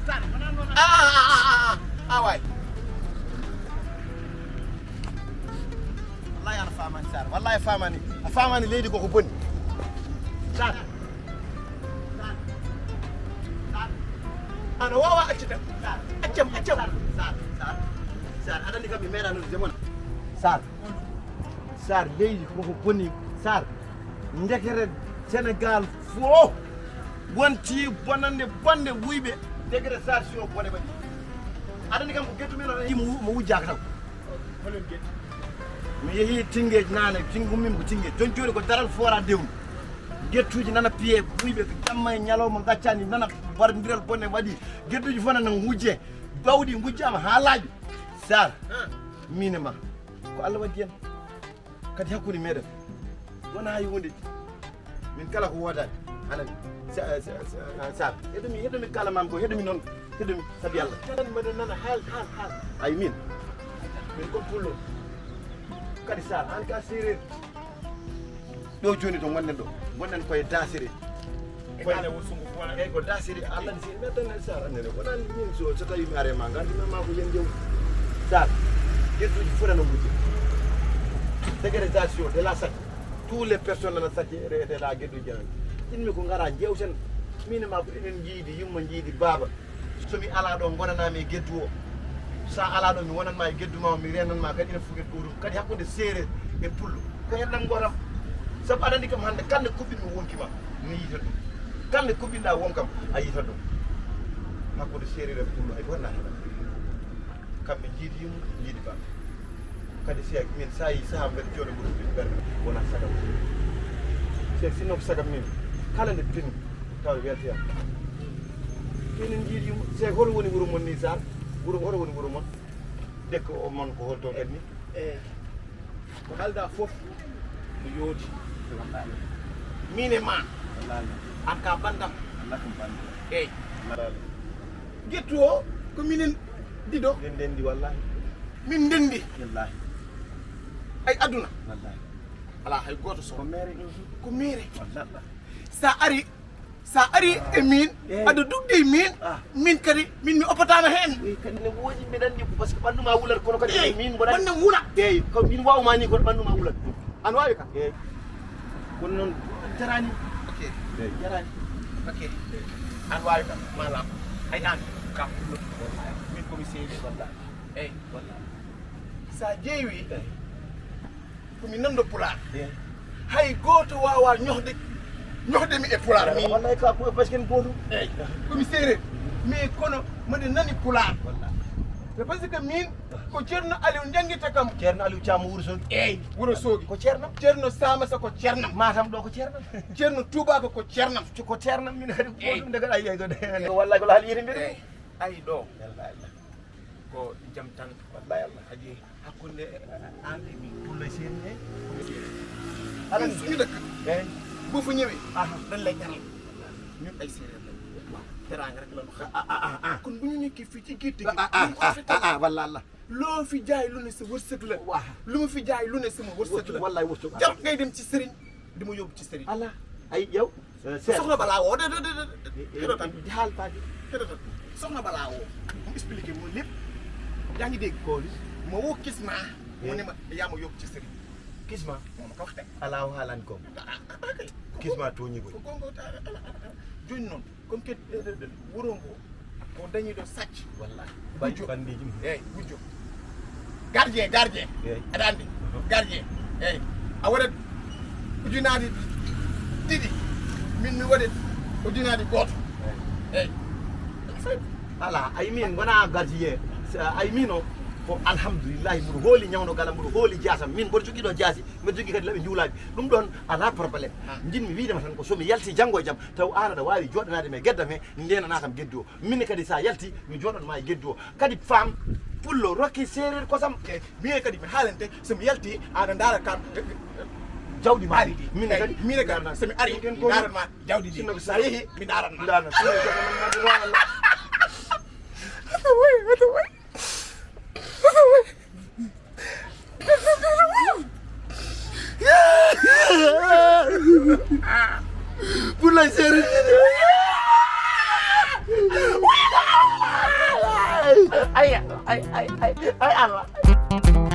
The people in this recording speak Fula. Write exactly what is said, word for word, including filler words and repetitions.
Sar, wona noon. Ah, ah, ah, ah, ah, ah, waay. Wallahi ana famani Sar, wallahi famani. A famani leydi koko boni. Sar. Sar. Sar. Ana wawa accita. Sar. Accam, accam. Sar, Sar, Sar. Sar, aɗa anndi kam mi meeɗa noon jamanu. Sar. Sar, leydi koko boni. Sar. Ndekete Sénégal fof wonti bonande bonde wuyɓe. Ndekete Sar si o bone waɗi. Aɗa anndi kam ko gettu men o mo wu-, mo wujjaaka taw. Holen gettu? Mi yehi Tingeej naane, Tingeej ummin ko Tingeej. Jon jooni ko daral foora dewmi. Gettuji nana piye, wuyɓe jamma e ñalawma gaccani nana wardiral bonde waɗi. Gettuji fof nana wujje. Bawɗi ngujjama haa laaɓi. Sar, min e ma. Ko Allah waddi en. Kadi hakkunde meɗen wona hay hunde. Min kala ko wodani. Anani. Sa, sa, sa, sa, heɗumi, heɗumi kala mam ko heɗumi noon. Heɗumi sabi Allah. Tan mbeɗa nana haal, haal, haal. Ay min. Min ko pullo. Kadi Sar, an ka séeréer. Ɗo joni to gonɗen ɗo. Gonɗen koye dasere. E kala wo sungu fola. Eyyi, ko dasiri Allah ni si meɗen e Sar annene. Wonani min so, so tawi mi are ma, ngardi ma ko yen jew. Sar, gettuji fof nana ngujje. Sécurisation de la sac. Tous les personnes nana sac de, de la gettuji amen. Inmi ko ngara jewten. Min e ma ko enen jiidi yumma jiidi baaba. So mi ala ɗo gonanami e geddu o. Sa ala ɗo mi wonanma e geddu ma o, mi renanma kadi enen fof en ɗo ɗum. Kadi hakkunde seereer e pullo. Ko enɗam gotam. Sabu aɗa anndi kam hannde kala nde kuɓɓinmi wonki ma. Mi yiita ɗum. Kala nde kuɓɓinɗa won kam, a yiita ɗum. Hakkunde seereer e pullo, hay gooto naata. Kamɓe njiidi yumma, njiidi baaba. Kadi si min sa yi saha mbeɗa jooɗo mboɗo ɓiɗɗo ɓerɗe, wona sagam. Si sinno ko sagam min, kala nde pini, tawa weltoyam. Minen njiidi yumma, si hol woni wuro mon ni Sar? Wuro, hol woni wuro mon? Dëkk o mon ko hol to kadi ni? Eyi. Ko haalda fof no yoodi. Min e ma. Wallahi. An ka banndam. Wallahi ko banndam. Eyi. Wallahi. Gettu o ko minen ɗiɗo. Min ndenndi wallahi. Min ndenndi. Wallahi. Ay aduna. Wallahi. Alaa hay gooto so. Ko meere ɗum. Ko meere. Wallahi. Sa ari Sa ari e min, eyi, aɗa dugde e min, ah, min kadi, min mi oppataama heen. Eyi, kadi ne woodi, mbeɗa anndi ko, parce que ɓanndu ma wulat, kono kadi, eyi, min mboɗa ɓanndu am wula. Eyi, ko min waawma ni, kono ɓanndu ma wulat. An waawi kam? Eyi. Kono noon, jarani. Ok. Eyi. Jarani. Ok. An waawi kam, ma laaɓ. Ay an, kam. Min ko mi seedi. Wallahi. Eyi. Wallahi. Sa ƴeewi, eyi, ko mi nanndo pulaar. Eyi. Hay gooto waawaa ñohde, ñohde mi e pulaar. Min. Wallahi ka ko parce que en gooto. Eyi. Ko mi seereer. Mais kono mboɗo nani pulaar. Wallahi. C'est parce que min ko Ceerno Aliou njanngita kam. Ceerno Aliou Thiam Wuro Sogi. Eyi, Wuro Sogi. Ko ceerno? Ceerno Samassa ko ceernam. Matam ɗo ko ceerno. Ceerno Touba ko, ko ceernam. Ko ceernam min kadi ko, eyi, ɗum de kadi ayi, ayi, kadi. Wallahi ko la haali yiri mbiri. Eyi. Ayi ɗo. Wallahi. Ko jam tan. Wallahi Allah. Kadi hakkunde an e min. Pullo e seeɗa ne. Ala min suñu dëkk. Eyi. Bu fu ñëwee. Aha. Dañ lay teral. Ñun ay séeréer lañ. Teraanga rek la ñu xam. Ah, ah, ah, ah. Kon bu ñu nekkee fii ci gétt gi, ah, ah, ah, nañ ko rafetal. Ah, ah, walla Allah. Loo fi jaay lu ne sa wërsëg la. Waaw. Lu ma fi jaay lu ne sama wërsëg la. Wallaay wërsëg. Jarul ngay dem ci sëriñ, di ma yóbbu ci sëriñ. Allah. Ay, yow. Soxna balaa woo, de, de, de, de. Kedo tan. Di haal paaki. Kedo tan. Soxna balaa woo. Mu expliqué ma lépp. Yaa ngi dégg? Kooli. Ma woo Kisma. Mu ne ma, yaa ma yóbbu ci sëriñ. Kisma. Moom ko wax de. Alaa o haalani ko. Ah, ah, ah, kay. Kisma tooñi ko. Ko gongo ta, ala, ala, ala. Jooni noon, comme que, eh, eh, eh, wuro ngo ko dañiiɗo sàcc. Wallahi. Gujjo. Bandiiji mum. Eyi, gujjo. Gardien, gardien. Eyi. Aɗa anndi? Mhm. Gardien. Eyi. A waɗat ujunaaji ɗiɗi. Min mi waɗat ujunaaji gooto. Eyi. Eyi. Alaa, ay min wonaa gardien. Sa-, ay min o ko alhamdulillahi, mboɗo hooli ñawno galam, mboɗo hooli jaasam. Min mboɗo jogii ɗo jaasi, mboɗo jogii kadi laɓi njuulaaɓi. Ɗum ɗoon alaa problème. Ah. Njiɗmi wiide ma tan ko so mi yalti janngo e jam, taw aan aɗa waawi jooɗanaade mi e gedda me, ndeenanaa kam geddu o. Min kadi so a yalti, mi jooɗan ma e geddu o. Kadi faam, pullo rokki seereer kosam. Eyi, min kadi mi haalante, so mi yalti, aɗa ndaara kam, eh, eh, jawdi ma. Ari, min kadi, eyi, min kadi, so mi ari, mi ndaaran ma jawdi ndi. Sinno ko sa yehi, mi ndaaran ma. Ndaaran. Sinno ko sa yehi, mi ndaaran ma. Wata woy, wata woy. Wata woy. Pullo e seereer. ay, ay, ay, ay, Allah.